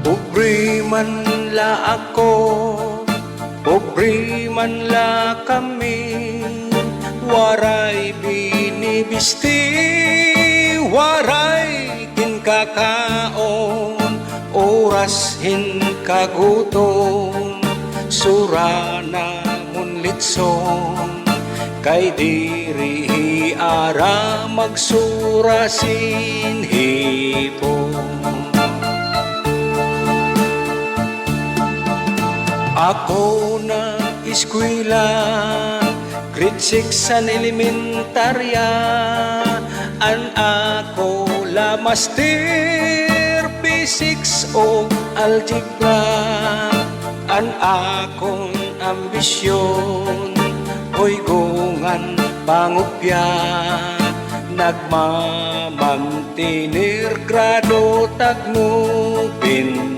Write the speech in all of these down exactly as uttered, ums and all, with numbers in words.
Pobre man la ako, pobre man la kami, waray binibisti, waray ginkakaon, oras hin kagutom, sura namon litson, kay diri hiara magsura sin hipon. Ako nag-eskwela, grade six an elementarya, an ako la master, physics ug algebra, an akon ambisyon, hoy gungan pangupya, nagmamantener grado tag nobenta.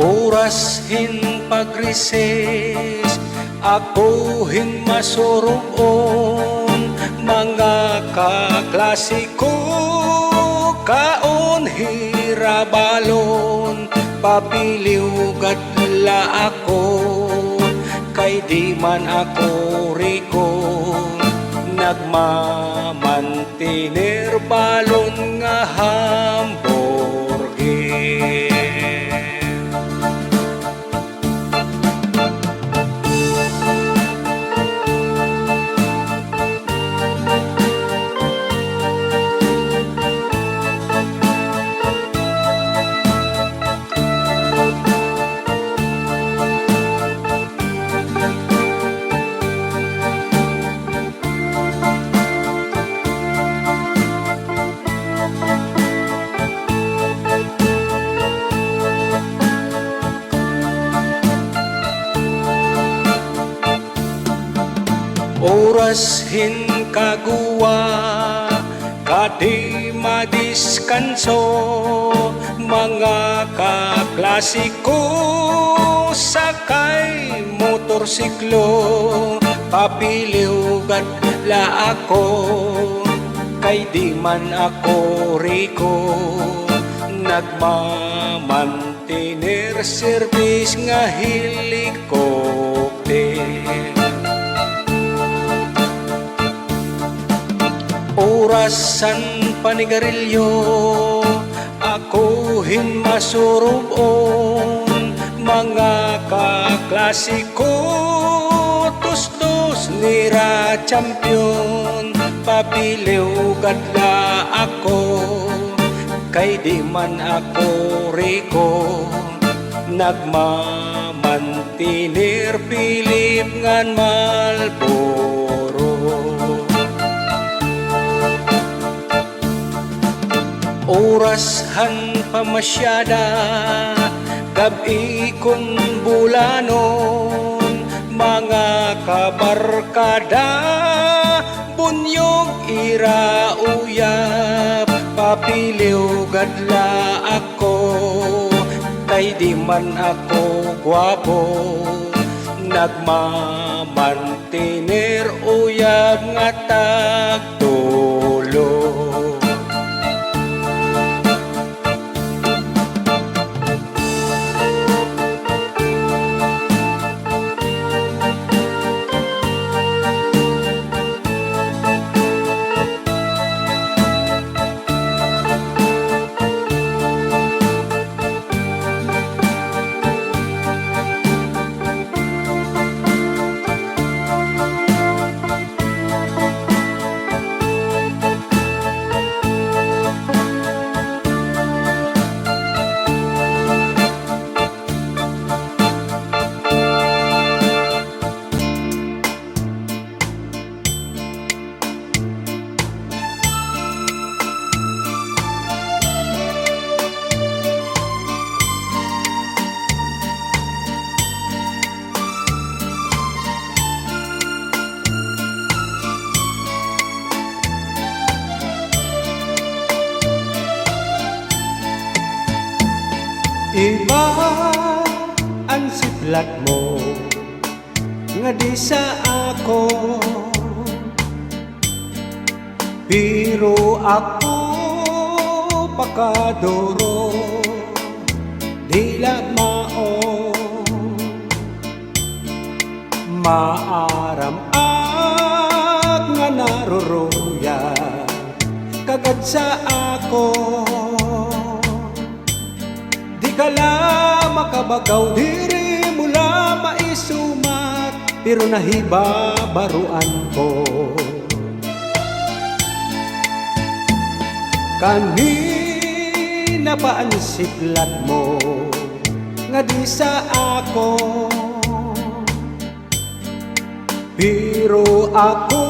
Oras hin pag-recess, ako hin masurub-on, mga kaklase ko, kaon hira balon, papiliw gad la ako, kay di man ako riko, nagmaman tiner balon nga hamburger. Oras hin kaguwa, kadi madiskanso, mga kaklase ko, sakay motorsiklo, papiliw gad la ako, kay di man ako riko, nagmamantener serbis nga helikopter. Oras han panigarilyo, ako hin masurub-on, mga kaklase ko, tustos nira champion, papiliw gad la ako, kay di man ako riko, nagmaman tiner Philip ngan Marlboro. Oras han pamasyada, gab-i kon bulanon, mga kabarkada, bunyog ira uyab, papiliw gad la ako, kay di man ako gwapo, nagmamantener uyab nga tagtulo. Iba an siplat mo ngadi sa akon, pero ako pakaduro, diri la mao. Maaram ak nga naruruyag ka gad sa akon. Di ka la makabagaw, diri mo la maisumat, pero nahibabaroan ko. Kanina pa an siplat mo ngadi sa akon, pero ako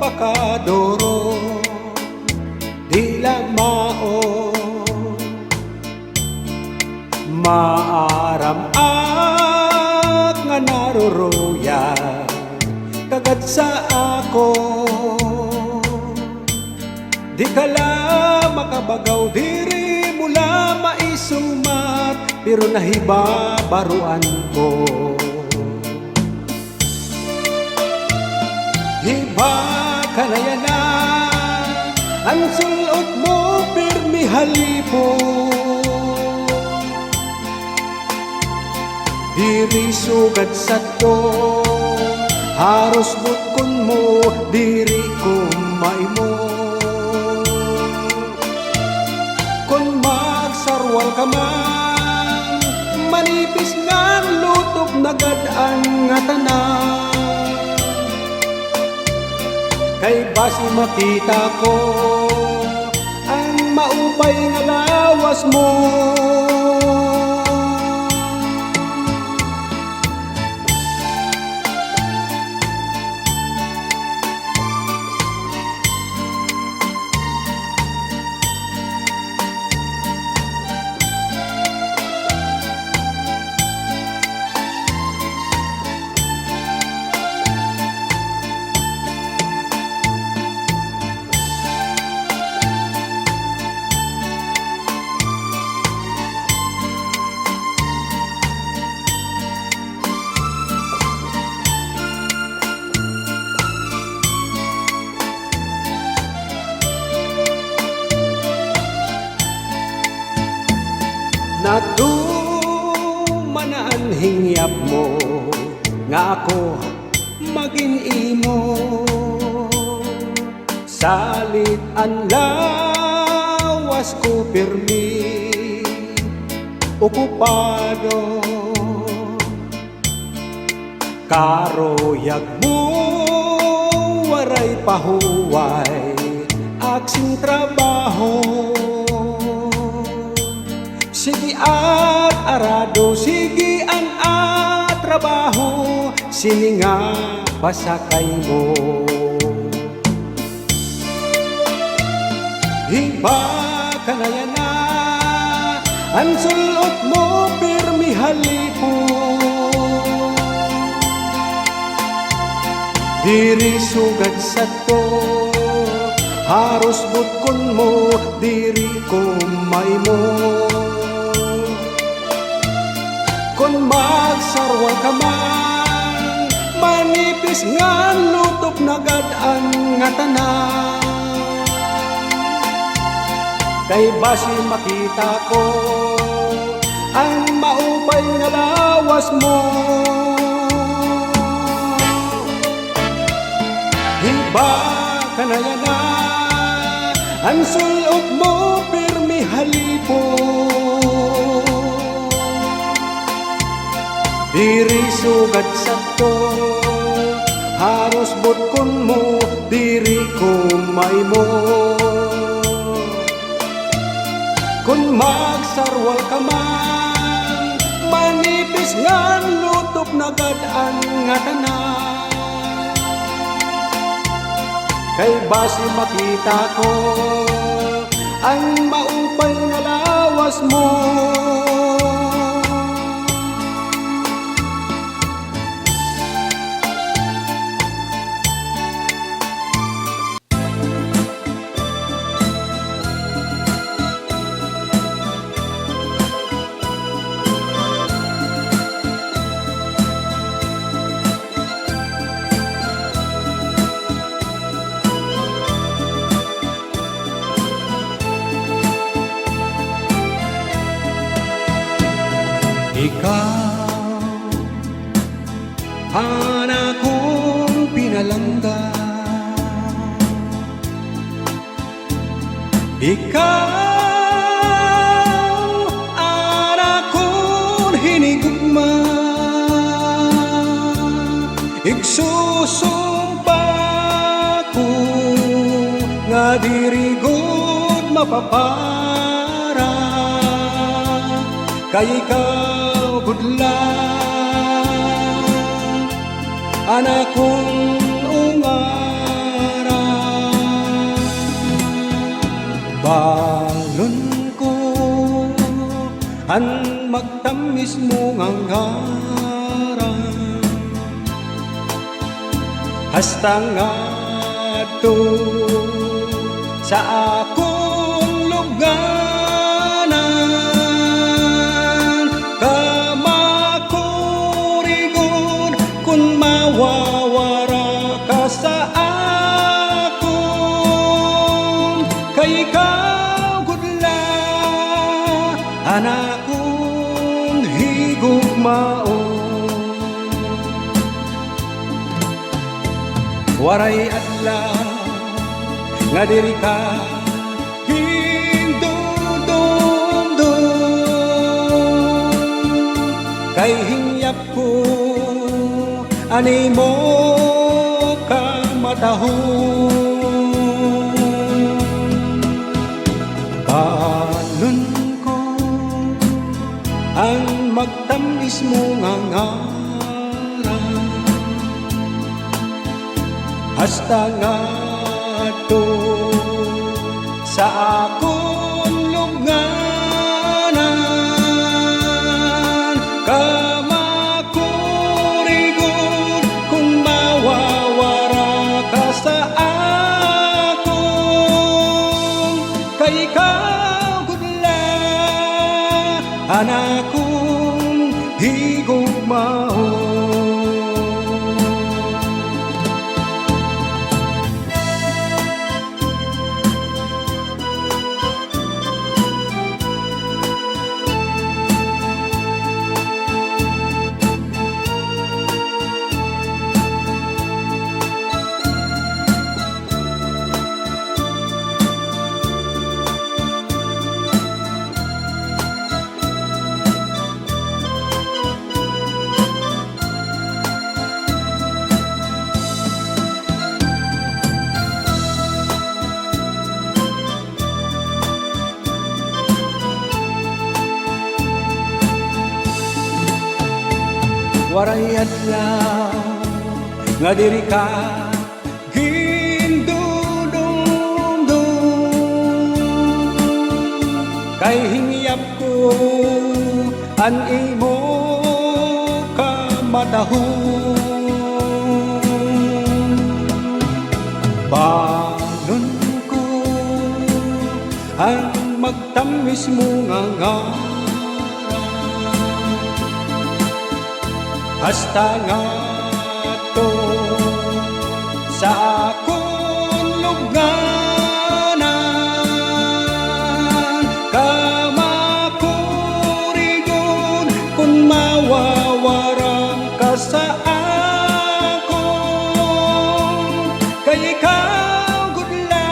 pakaduro, diri la mao. Maaram ak nga naruruyag ka gad sa akon. Di ka la makabagaw, diri mo la maisumat, pero nahibabaroan ko. Hiba ka na yana, an sul-ot mo pirmi halipon. Diri sugad sadto, haros butkon mo, diri ko maimo. Kon magsarwal ka man, manipis ngan lutok na gad an ngatanan. Kay basi makita ko an maupay nga lawas mo. Natuman na an hingyap mo nga ako magin imo. Salit an lawas ko pirmi okupado. Karuyag mo waray pahuway ak sin trabaho. Sige at arado, sige an at trabaho, sini nga pasakay mo. Hiba ka na yana, an sul-ot mo pirmi halipon. Diri sugad sadto, haros butkon mo, diri ko maimo. Kon magsarwal ka man, manipis ngan lutok na gad an ngatanan. Kay basi makita ko an maupay nga lawas mo. Hiba ka na yana, an sul-ot mo pirmi halipon. Diri sugad sadto, haros butkon mo, diri ko maimo. Kon magsarwal ka man, manipis ngan lutok na gad an ngatanan. Kay basi makita ko an maupay nga lawas mo. Ikaw an akon pinalangga, ikaw an akon hinigugma. Igsusumpa ko nga diri gud mapapara, kay ikaw gud la an akon ungaran. Balon ko an magtam-is mo nga ngaran. Hasta ngadto sa akon lubnganan, kamakurigon kon mawawara ka sa akon, kay ikaw gud la an akon higugmaon. Waray adlaw nga diri ka gindudumdom, kay hingyap ko an imo kamatahon. Balon ko an magtam-is mo nga ngaran. Hasta ngadto sa akon lubnganan, kamakurigon kon mawawara ka sa akon, kay ikaw gud la an akon higugmaon. Waray adlaw nga diri ka gindudumdom, kay hingyap ko an imo kamatahon. Balon ko an magtam-is mo nga ngaran. Hasta ngadto sa akon lubnganan, kamakurigon kon mawawaran ka sa akon, kay ikaw gud la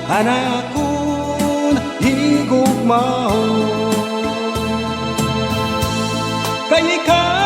an akon higugmaon. Kay ikaw